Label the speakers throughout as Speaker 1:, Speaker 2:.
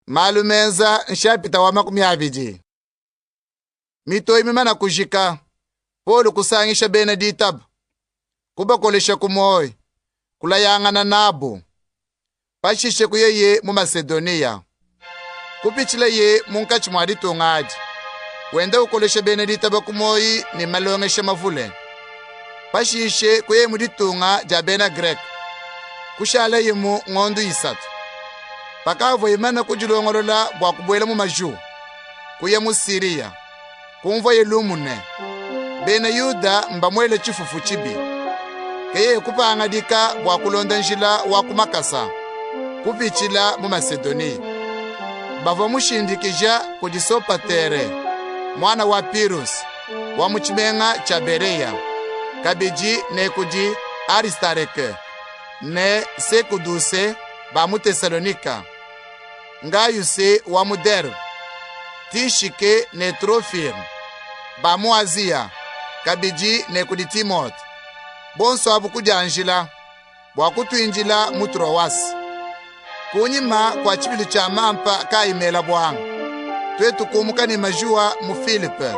Speaker 1: Malu menza nshapita wa 20. Mitoyi mimane kujika, Polu kusangisha bena ditaba, kubakolesha ku muoyi, kulayangana nabu. Pashishe kuyeye mu Masedoniya. Kupitshilaye munkatshi mua ditunga adi, wenda ukolesha bena ditaba ku muoyi ne malongesha mavule. Pashishe kuyaye mu ditunga dia bena Greke, kushalayemu ngondu isatu. Pakavuaye mumane kudilongolola bua kubuela mu majuwa, kuya mu Siriya, kumvuaye lumu ne, bena Yuda mbamuele tshifufu tshibi. Ke yeye kupangadika bua kulonda njila wa ku makasa, kupitshila mu Masedoniya. Bavua mushindikija kudi Sopatere, muana wa Piruse, wa mu tshimenga tshia Bereya, kabidi ne kudi Aristarke ne Sekuduse ba mu Tesalonika, Ngayuse wa mu Derbe, Tishike ne Trofime ba mu Aziya, kabidi ne kudi Timote. Bonso abu kudianjila bua kutuindila mu Trowase. Kunyima kua tshibilu tshia mampa kaayi mela buanga, tuetu kumuka ne majuwa mu Filipe,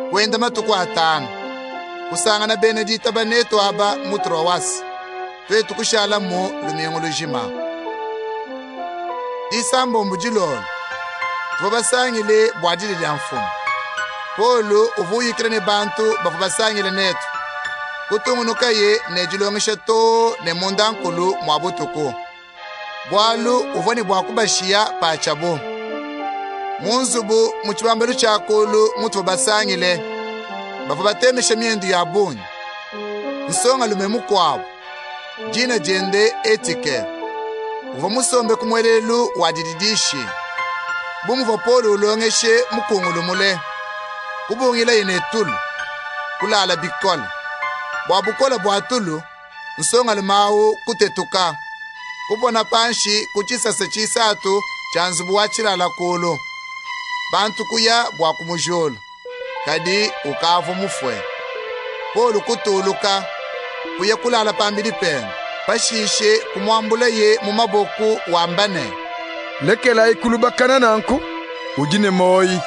Speaker 1: kuenda matuku atanu, kusangana bena ditaba netu aba mu Trowase. Tuetu kushalamu lumingu lujima. Disambombo dilolo, tuvua basangile bua didia dia Mfumu. Polu uvua uyikila ne bantu bavua basangile netu. Kutungunukaye ne dilongesha too ne mundankulu mua butuku, bualu uvua ne bua kubashiya patshiabu. Mu nzubu mu tshibambalu tshia kulu mutuvua basangile, bavua batemesha miendu ya bungi. Nsongalume mukuabu, dina diende Etike, uvua musombe ku muelelu wa dididishi. Bu muvua Polu ulongeshe mukungulu mule, kubungilaye ne tulu, kulala bikole. Bua bukole bua tulu, nsongalume awu kutetuka, kupona panshi ku tshisasa tshisatu tshia nzubu wa tshilala kulu. Bantu kuya bua kumujula, kadi ukavua mufue. Polu kutuluka, kuya kulala pambidi pende. Pashishe kumuambulaye mu maboku wamba ne,
Speaker 2: Lekelayi kulubakana nanku, udi ne muoyi.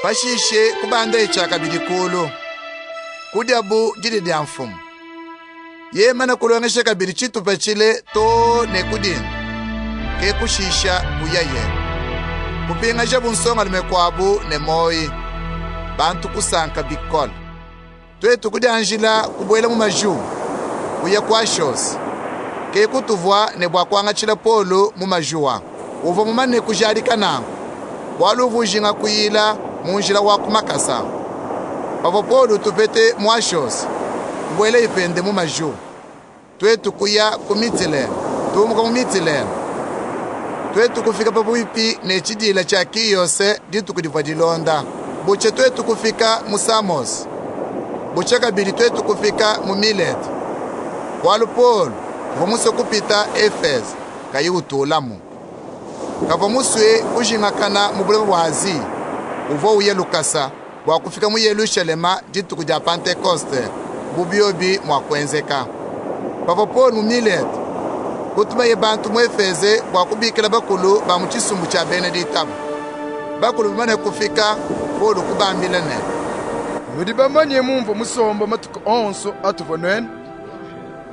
Speaker 1: Pashishe kubandaye tshiakabidi kulu, kudiabu didia dia Mfumu. Yeye mane kulongesha kabidi tshitupa tshile too ne ku dinda, ke kushisha kuyaye. Kupingajabu nsongalume kuabu ne muoyi, bantu kusanka bikole. Tuetu kudianjila kubuela mu majuwa, kuya ku Ashose. Ke kutuvua ne bua kuangatshila Polu mu majuwa. Uvua mumane kujadika nanku, bualu uvua ujinga kuyila mu njila wa ku makasa. Pavua Polu utupete mu Ashose, kubuelaye pende mu majuwa. Tuetu kuya ku Mitilene, tumuka mu Mitilene. Tuetu kufika pabuipi ne tshidiila tshia Kiyose dituku divua dilonda. Butshia tuetu kufika mu Samose. Butshia kabidi tuetu kufika mu Milete, bualu Polu uvua musue kupita Efeze, kayi utulamu. Kavua musue kujingakana mu buloba bua Aziya. Uvua uya lukasa bua kufika mu Yelushalema dituku dia Pentekoste, bu biobi mua kuenzeka. Pavua Polu mu Milete, kutumaye bantu mu Efeze bua kubikila bakulu ba mu tshisumbu tshia bena ditaba. Bakulu bamane kufika, Polu kubambila ne,
Speaker 2: Nudi bamanye mumvua musombe matuku onso atuvua nuenu,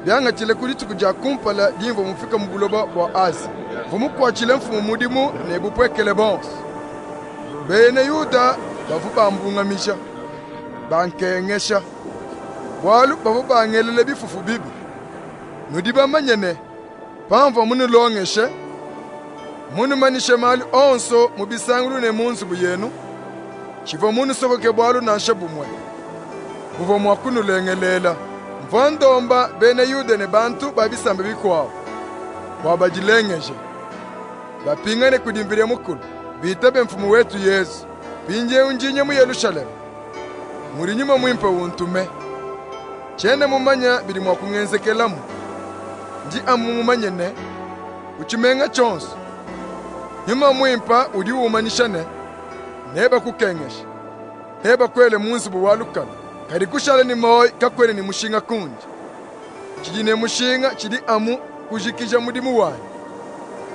Speaker 2: biangatshile ku dituku dia kumpala dimvua mufike mu buloba bua Azi. Mvua mukuatshile Mfumu mudimu ne bupuekele buonso. Bena Yuda bavua bambungamija, bankengesha, bualu bavua bangelela bifufu bibi. Nudi bamanye ne, pamvua munulongeshe, munumanyishe malu onso mu bisangilu ne mu nzubu yenu, tshivua munusokoke bualu nansha bumue buvua mua kunulengelela. Mvua ndomba bena Yuda ne bantu ba bisamba bikuabu bua badilengeje, bapingane kudi Mvidi Mukulu, bitabe Mfumu wetu Yezu. Mpindiewu ndi nya mu Yerushalayime, mudi Nyuma Muimpe untume. Tshiena mumanye bidi mua kungenzekelamu. Ndi amu mumanye ne, ku tshimenga tshionso, Nyuma Muimpe udi umanyisha ne, nebakukengeshe, nebakuele mu nzubu wa lukanu. Kadi kushala ne muoyi kakuena ne mushinga kundi. Tshidi ne mushinga tshidi amu kujikija mudimu wanyi.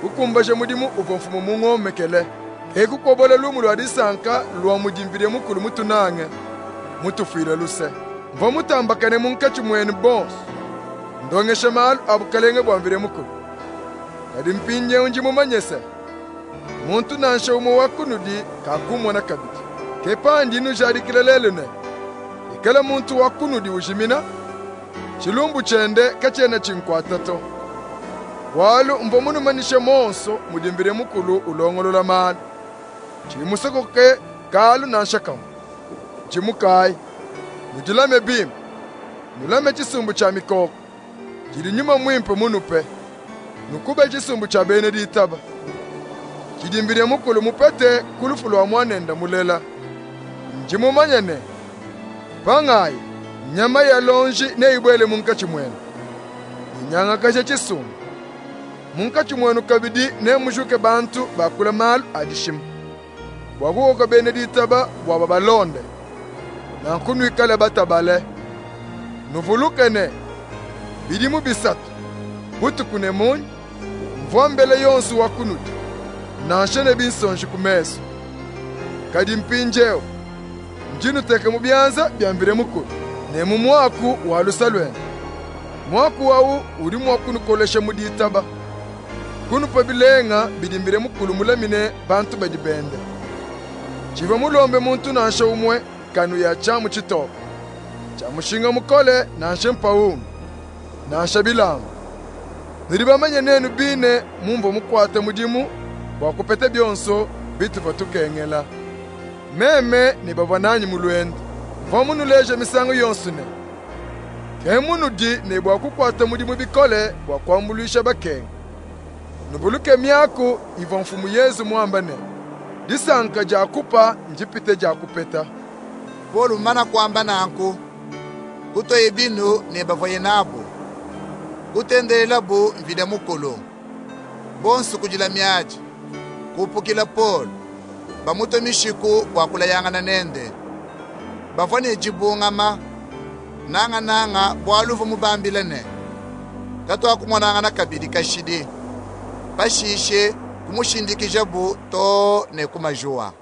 Speaker 2: kukumbaja mudimu uvua Mfumu mungomekele. Ke kukobola lumu lua disanka lua mudi Mvidi Mukulu mutunange, mutufuile luse. Mvua mutambakane munkatshi muenu bonsu, ndongesha malu a Bukalenga bua Mvidi Mukulu. Kadi mpindiewu ndi mumanye se, muntu nansha umue wa kunudi kakummona kabidi. Ke pandi nnujadikila lelu ne, pikala muntu wa kunudi ujimina, tshilumbu tshiende katshiena tshinkuata to. Bualu mvua munumanyishe muonsu mudi Mvidi Mukulu ulongolola malu, tshiyi musokoke kalu nansha kamue. Dimukayi, nudilame bimpe, nulame tshisumbu tshia mikoko tshidi Nyuma Muimpe munupe. Nukube tshisumbu tshia bena ditaba tshidi Mvidi Mukulu mupete ku lufu lua muanende mulela. Ndi mumanye ne, pangaya, nyama ya lonji neibuele munkatshi muenu, inyangakaje tshisumbu. Munkatshi muenu kabidi nemujuke bantu bakula malu a dishima, bua kukoka bena ditaba bua babalonde. Nanku nuikale batabale. Nuvuluke ne, bidimu bisatu, butuku ne munya, mvua mbela yonsu wa kunudi, nansha ne binsonji ku mesu. Kadi mpindiewu ndi nnuteka mu bianza bia Mvidi Mukulu ne mu muaku wa luse luende. Muaku awu udi mua kunukolesha mu ditaba, kunupa bilenga bidi Mvidi Mukulu mulamine bantu badi bende. Tshivua mulombe muntu nansha umue nkanu ya tshiamu tshitoke, tshia mushinga mukole, nansha mpawungi, nansha bilamba. Nudi bamanye nuenu bine mumvua mukuate mudimu bua kupeta bionso bituvua tukengela, meme ne bavua nanyi mu luendu. Mvua munuleje misangu yonso ne, ke munudi ne bua kukuata mudimu bikole bua kuambuluisha bakengi. Nuvuluke miaku ivua Mfumu Yezu muambe ne, Disanka dia kupa ndipite dia kupeta.
Speaker 1: Polu mumane kuamba nanku, kutuaye binu ne bavuaye nabu, kutendelelabu Mvidi Mukulu. Bonsu kudila miadi, kupukila Polu, bamutua mishiku bua kulayangana nende. Bavua ne dibungama, nangananga bualu uvua mubambile ne, Katuakumonangana kabidi kashidi. Pashishe kumushindikijabu too ne ku majuwa.